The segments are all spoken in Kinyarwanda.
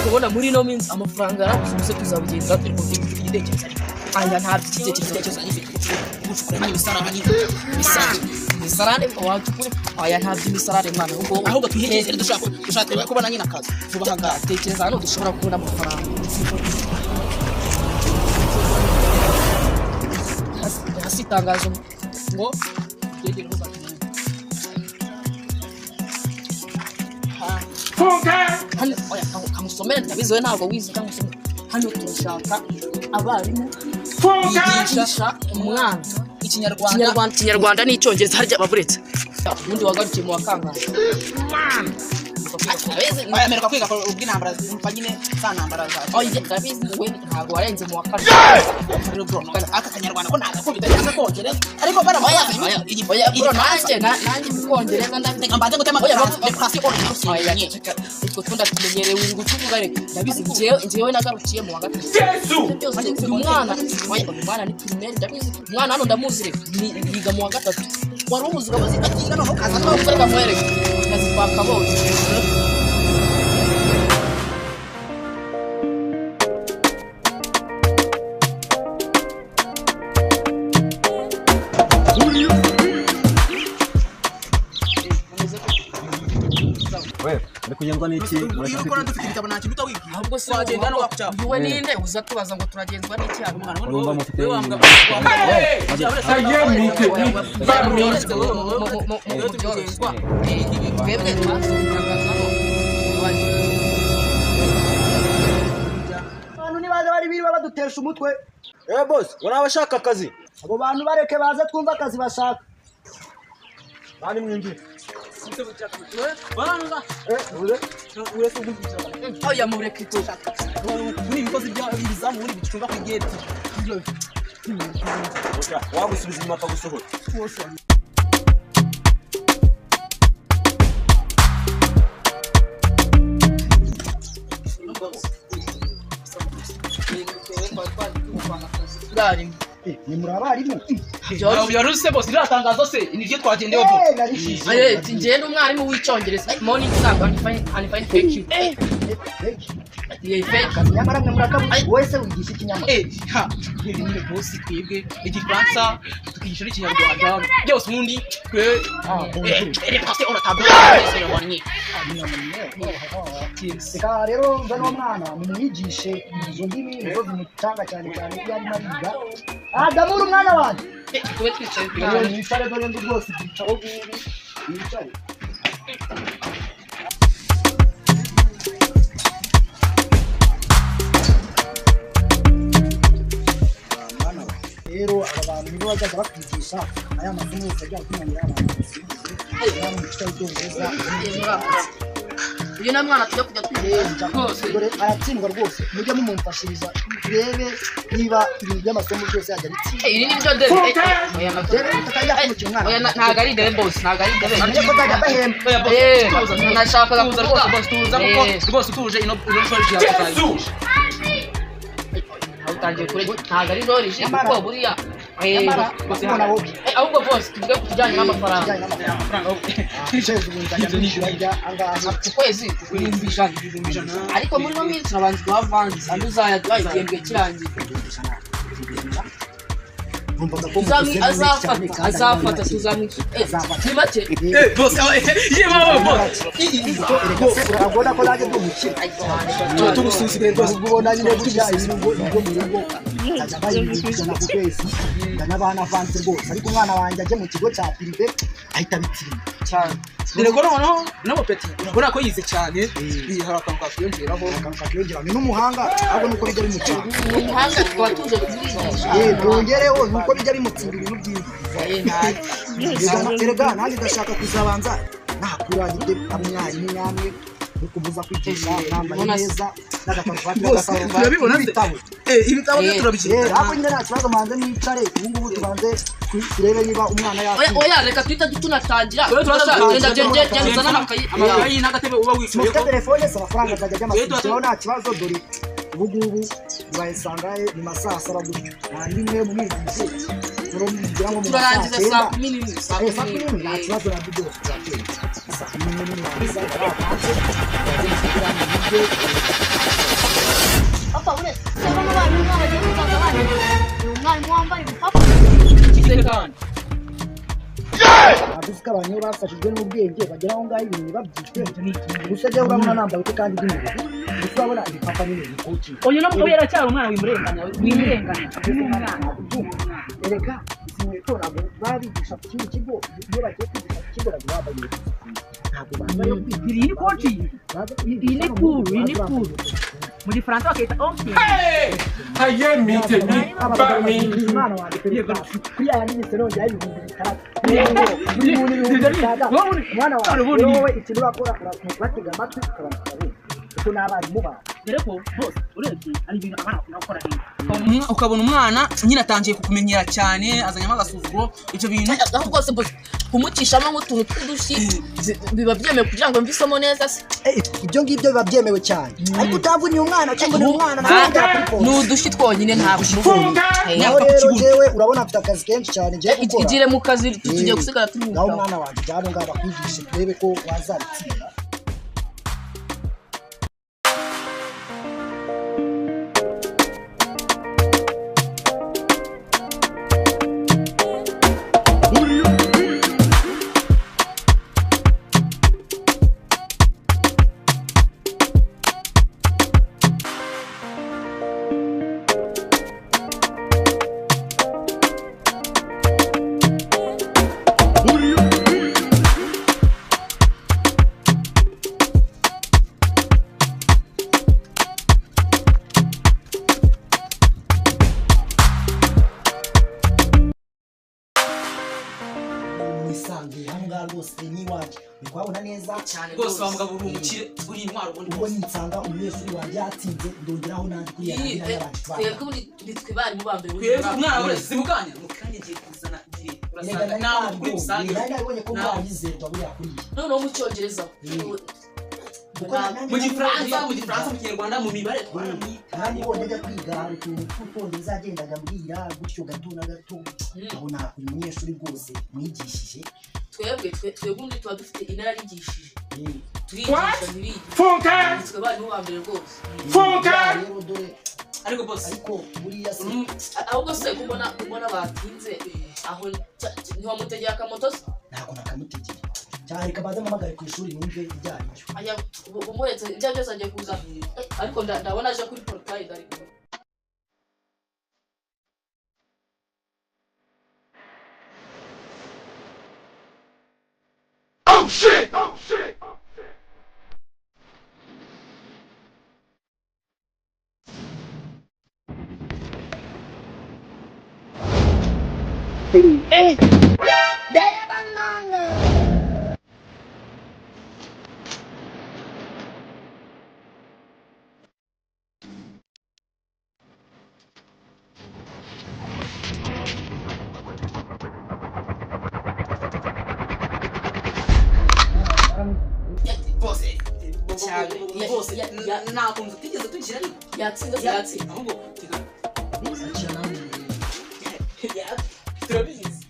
Kubona muri no minsi amafaranga yarabuze tuzabigenza turi kuvuga igitekerezo ariko aya ntabyo igitekerezo gucukura imisarane imisarane wacukura aya ntabyo imisarane mwana ahubwo twihekeze dushaka kubona nyine akazi vuba aha ngaha tekereza hano dushobora kubona amafaranga hasi itangazo ngo hano oya kamusomere ndabizi we ntabwo wize kamusomere hano turashaka abarimu bigisha umwana ikinyarwanda n'icyongereza harya baburetse ubundi wagarukiye mu wa kangahe Oya kwiga ubw'intambara umva nyine za ntambara za oya ndabizi we ntabwo warenze mu wa kane aka kanyarwanda ko ntabwo bitagira kongereza ariko oya bro nanjye nanjye mu kongereza ndabizi mbanze gutema depression oya utwo tunda tumenyereye uri gutuvuga reka ndabizi njyewe nagarukiye mu wa gatatu uyu mwana oya uyu mwana ni primaire ndabizi umwana hano ndamuzi reka yiga mu wa gatatu wari umuzi uramuzi akiga noneho kaza no reka mwereke akazi twakabonye We, kugenzwa n'iki? Urashaka dufite ibitabo nta kintu utawibwira. Ahubwo se wagenda no wakucapa. Uwe ninde uza tubaza ngo turagenzwa n'iki hano? Urumva mufite abantu nibaza bari biriwe badutesha umutwe. Eh boss, urabashaka akazi? Abo bantu bareke baze twumva akazi bashaka. Bani mwinjire. Oya mureke tu. Muri ibikozi by'ibizamu muri bicunga ku gate. Wagusubiza inyuma akagusohora. Ni muri abarimu. Byaruse boss iratangazo se niryo twagendewe bo. Njye ndi umwarimu w'icyongereza. Morning ntabwo I'm fine thank you. Nyamara mwe murakabuze wese wigisha ikinyamara. Ha nyine boss twebwe igifaransa tukigisha n'ikinyarwanda byose ubundi twe repasse on la table. Reka rero mva n'umwana mumwigishe izo ndimi nizo zimucanga cyane cyane iyo arimo ariga. Adamura umwana wanjye. Tube twicaye mwicare dore ndi rwose ibyicaro ngibi mwicare. Rero aba bantu nibo bazajya bakwigisha aya masomo yose agiye akunanira abantu icyongereza. Uyu na mwana tujya kujya twigisha rwose dore aratsindwa rwose mujye mumumfashiriza turebe niba ibintu by'amasomo byose yajya bitsinda. Iri ni byo debe. Oya ntabwo ari debe boss ntabwo ari debe. Nashakaga kuvuga boss tuza kuko rwose utuje ino shorije yakuzayigisha. Utangiye kure ntabwo ari jorije kuko buriya ahubwo boss tuvuge ku kijyanye n'amafaranga. Ku kwezi ariko muri no minsi urabanza uduha avansi andi uzayaduha igihembwe kirangiye. Azafata tuzamwishyura ni make. Boss ye mama boss urabona ko nanjye ndi umukire tugusuzuguye rwose ubona nyine burya ibintu byo mu rugo nkajya bayibikana ku kwezi ndanabana avansi rwose ariko umwana wanjye ajye mu kigo cya prive ahita abitsinda cyane. Dore ko noneho n'amapeti urabona ko yize cyane hari akantu kakiyongeraho kakiyongeraho ni n'umuhanga ahubwo nuko bijya bimucanga umuhanga tukaba tuje kumwigisha yongereho nuko bijya bimutsinda ibintu byiza. Erega nanjye ndashaka kuzabanza nakura ngite umwarimu namwe nukubuza kwigisha nambaye neza n'agakaruvati turabibona se ibitabo byo turabishyira ahubwo nyine nta kibazo manze nicare ubu ngubu tubanze turebe niba umwana yakwiga. Oya reka tuhita tunatangira genda uzane amakayi n'agatebe uba wicayeho mufite telefone se amafaranga azajya ajya amasukiraho nta kibazo dore ubu ngubu bibaye sangahe ni masaa saba gutyo nta n'imwe mumwigishe turarangiza saa kumi n'imwe saa kumi n'imwe nta kibazo nabyo byose tuzatera saa kumi n'imwe nimurangiza umwarimu wambaye ibipapa. Ikizere kandi. Ntabwo uzi ko abantu iyo bafashijwe n'ubwenge bagera aho ngaho ibintu ntibabyite. Gusa jya urabona nambaye ute kandi ndi mu rugo. Gusa urabona ibipapa nyine ni koci. Uyu no mugabo yaracyari umwana wimurenganya wimurenganya. Erega izi nkweto ntabwo baba bigisha ku kindi kigo, iyo bagiye kwigisha ku kigo ntabwo baba bambaye inkweto zikwiye. Ntabwo bambaye yo kwiga. Iyi ni koci. Iyi ni kuru, iyi ni kuru. Mu gifaransa bakayita onke. Ayé mi tèmi bá mi. Umwana wanjye felicitasiyo kuri aya yanditse nongeraho 6000. 6000. Umwana wanjye wowe ikintu urakora urabatega amatwi ukabanza ukabumva kuko n'abarimu bawe. Dore ko bose urebye ari ibintu abana bakunda gukora rero. Ukabona umwana nyine atangiye kukumenyera cyane azanyamo agasuzuguro ibyo bintu. Aho rwose kumucishamo nk'utuntu tw'udushyi biba byemewe kugira ngo mve isomo neza se. Ibyo ngibyo biba byemewe cyane ariko utavuniye umwana cyangwa ni umwana ni udushyi twonyine ntabwo naho rero jewe urabona mfite akazi kenshi cyane ngiye gukora. Igire mu kazi tugiye gusigara turi naho umwana wanjye byabo ngabo akwigishe turebe ko wazabitsinda. Mwisange hano ngaha rwose ni iwanjye uri kuhabona neza cyane rwose wa mugabo uri umukire uri intwaro ubundi ubwo ninsanga umunyeshuri wanjye yatsinze ndongeraho nanjye kuri ya ngira y'abandi twebwe ubundi nitwe barimu ba mbere twebwe umwana wese simukanya mukanya ngiye kuzana ngire urasanga nawe kuri busange nari nabibonye ko mwayizerwa buriya kuriya noneho mu cyongereza mu gifaransa mu gifaransa mu kinyarwanda mu mibare naramubonye ajya kwiga hari utuntu tw'utwongereza yagendaga ambwira gutyo gato na gato nkabona uyu munyeshuri rwose mwigishije. Twebwe twebwe ubundi tuba dufite inararigishije turigisha ntibige nitwe barimu ba mbere rwose. Rero dore ariko boss ariko buriya se ahubwo se kubona batinze aho ntiwamutegera akamoto se? Ntabwo nakamutegera cyane reka baze mpamagare ku ishuri numve ibyo ari byo. Aya umuhetse ibyo byose agiye kuza ariko ndabona aje kuri portail ariko Oh shit! Oh shit! Bose bose nakunze utigeze tugira ariko yatsinze yatsinze ahubwo tega turabizi.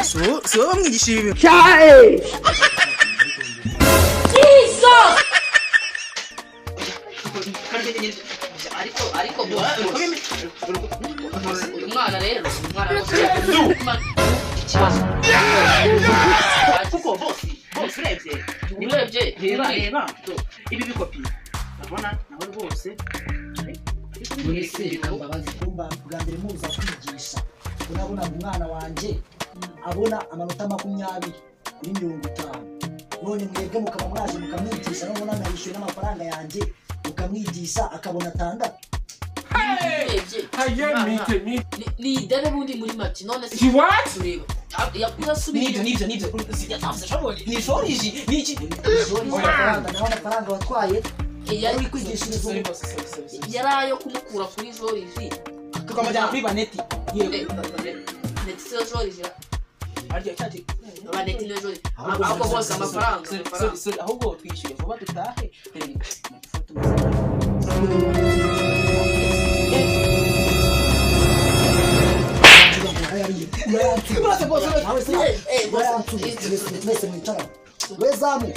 Si wowe bamwigisha ibi bintu. Ariko uyu mwana rero umwana ikibazo kuko bose bose urebye urebye Reba reba ibi bikopi urabona nawe rwose Kumba bwa mbere muza kwigisha unabonaga umwana wanjye abona amanota 20 kuri 50 none mwebwe mukaba mwaje mukamwigisha none nanayishyuye n'amafaranga yanjye mukamwigisha akabona 6. Ayé mi tèmi. Ni idebe bundi muri make none se What? tureba yakuze nibyo nibyo nibyo ni shoriji ni iki Amafaranga nawe amafaranga watwaye yari uri kwigishiriza Sorry boss, sorry, sorry, sorry. yari ayo kumukura kuri joriji tukamujyana kuri baneti yego neti siyo joriji harya cyati baneti niyo joriji ahubwo bose amafaranga Sorry, sorry, sorry, ahubwo twishyuye vuba dutahe. Kugira ngo Uragaruye. Uretse boss, uretse. Nawe se Eh, boss. urayansubiza. Mwese mwese mwicarane. We zamu.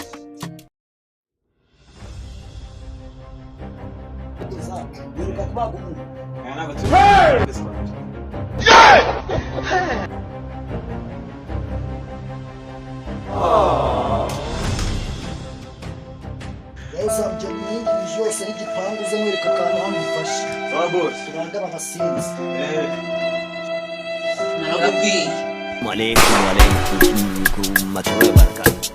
Zamu, wiruka kubaga umuntu. Aya ntabwo turi. Yahise amujyana yose n'igipangu uze mwereka akantu hano mufashe. Sawa boss. Tubange abasinzi. Eh. Narakubwiye. عليكم ورحمة الله وبركاته.